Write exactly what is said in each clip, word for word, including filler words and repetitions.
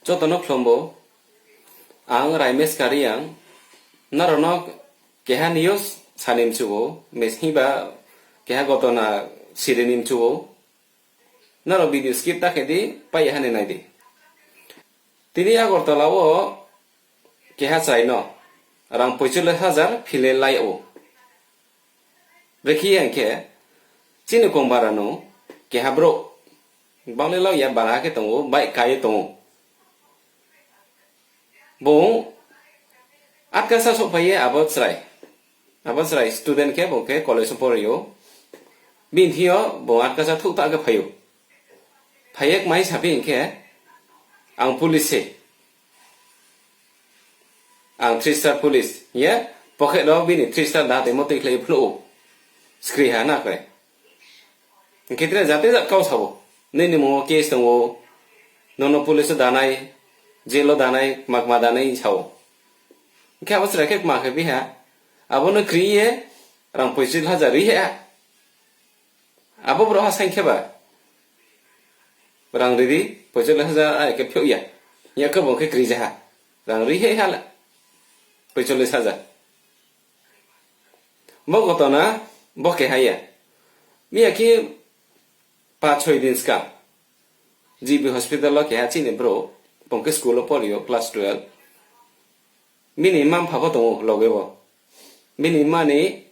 Joto no khlumbo, ang Raimesh Kariang, nrao no keha news sa ni mchu ou, mesi ba keha gotona siri ni mchu ou. Nrao video skip ta khe di, pai ya ha ni nai di. Tini Agartala wo keha chrai no rang poicholish hajar phil ye lai ou. Brekhe hing khe, chini kongbara no keha brouh, bang le lau ya, bara khe tong ou, bike ka ye tong ou. Bung atkasa souhphai ye abo chrai, abo chrai student khe, bung khe college wo pori ou. Bini thing yo bung atkasa thouh ta khe phai ou. Phai ye kmai saphi hing khe, ang police se, ang three star police hing ye, pocket rao bini three star da toimo tuikhlai phnuh ou. Skri ha na khe. Hing khe tre jate jat kau sa ou. Nini mmung wo case tong ou, nono police wo danai, jail wo danai, kma kma danai sa ou. Hing khe abo chrai khe kma khe bi ha, abo no kri ye rang poicholish hajar ri ha. Abo brouhha saing khe ba, rang ri di, poicholish hajar are khe phiouh ya. Hing ya khe bung khe kri ja ha. Rang ri he ha la, poicholish hajar. Bo gotona, bo keha ya. Miya khe pa choi din skang, G B hospital wo keha chini brouh, bung khe school wo pori ou, class twelve. Bini mma-mpha pho tong ou loge wo. Bini mma ni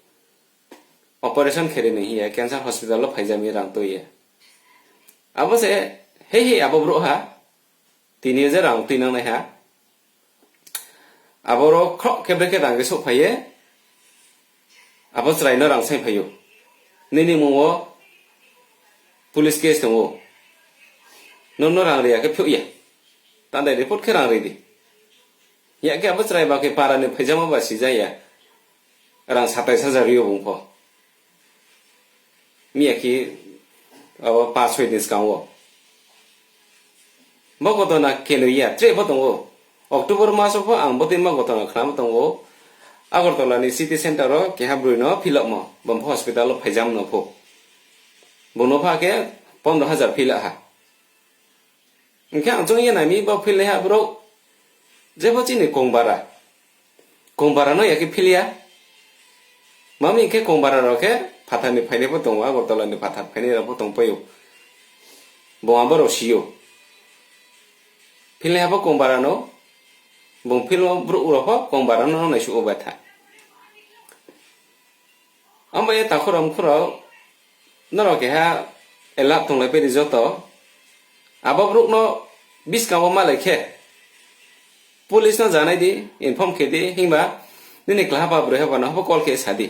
operation khe ri ni hing ye cancer hospital wo phaija mi rang tui ye. Abo se, hei hei abo brouhha, tini yo je rang tuinangnaiha. Aboro khroh khe brekhe rang khe souhphai ye, abo chrai no rang saingphai ou. Nini mmung wo police case tong ou. Nono rang ri ya khe phiouh ya. Tandai report khe rang ri di. Hing ya khe abo chrai ba khe para ni phaijamo ba sija ya. Rang satais hajar ri ou bung pho. Miya khe abo pa choi din skang wo. Bo gotona keno ya, tre pho tong ou. October mas wo pho ang bo tuima gotona khnamo tong ou. Agartala ni city centre wo keha broi no philamo, bung pho hospital wo phaijam no pho. Bung no pha khe pondro hajar phila ha. Hing khe ang choung ye nai mi, bo philnaiha brouh, jepho chini kongbara, kongbara no ya khe phil ya. Mami khe kongbara rao khe phathar ni phainai pho tong ou, Agartala ni phathar phainai rao pho tongpai ou. Bung abo rao si ou. Philnaiha pho kongbara no, bung philmo brouh rao pho kongbara no naisuh ou betha. Abo ye takhu rao mkhu rao, nrao keha alert tonglai pai di joto. Abo brouh no buskang wo malai khe, police no janai di, inform khe di, himba nini klaha pa broi ha ba no abo call khe sa di.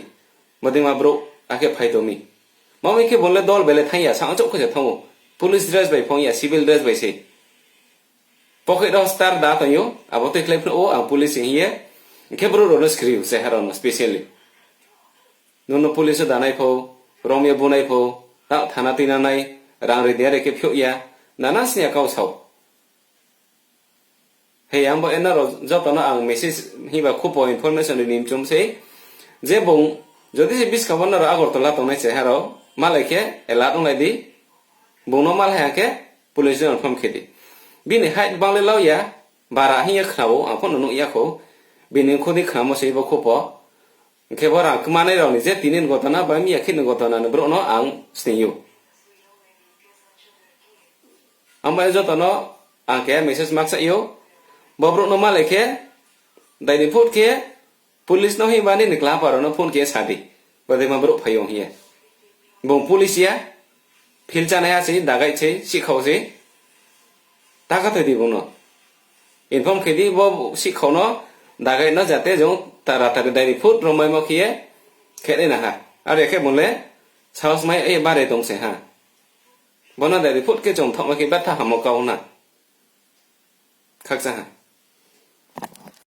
Bodei ma brouh akhe phai tong mi. Mami khe bung le dol bele thanng ya, sa chouh khe se thanng ou. Police dress bai phung ya, civil dress bai se. Pocket rao star da tong ou, abo tuikhlai phnuh ou, ang police hing ye. Hing khe brouh rao no skri ou, cheha rao no specially. Nono police wo danai pho, rom ye bunai pho, ta thana tuinangnai, rang ri di are khe phiouh ya, nana sni ya kau sa ou. Hei, ang bo nrao joto no ang message himba khupo information ri ni mchum sei. Je bung, jodi se buskang wo nrao Agartala tongnai cheha rao, malai khe alert onglai di. Bung no malai ha khe police no inform khe di. Bini height bang le lau ya, bara hing ye khna ou, ang pho no nuh ya khou. Bini khudi khnamo sei bo khupo. Hing khe bo rang kmanai rao ni je tini ni gotona ba miya khe ni gotona ni brouh no ang sning ou. Ang bai joto no ang keha message makcha ou. Bo brouh no malai khe, daini phut khe, police no himba nini klaha pa rao no phone khe sa di. Bodeima brouh phai ou hing ye. Bung police ya, phil chanaiha sei, dagai sei, sihkhao sei. Ta khathoi di bung no. Inform khe di, bo sihkhao no, dagai no jate jung taratari daini phut romaimo khe ye, khe nai na ha. Are khe bung le, sahos mai ye bare tong se ha. Bo no daini phut khe chung thaohma khe betha hamo kau na. Khakchang ha.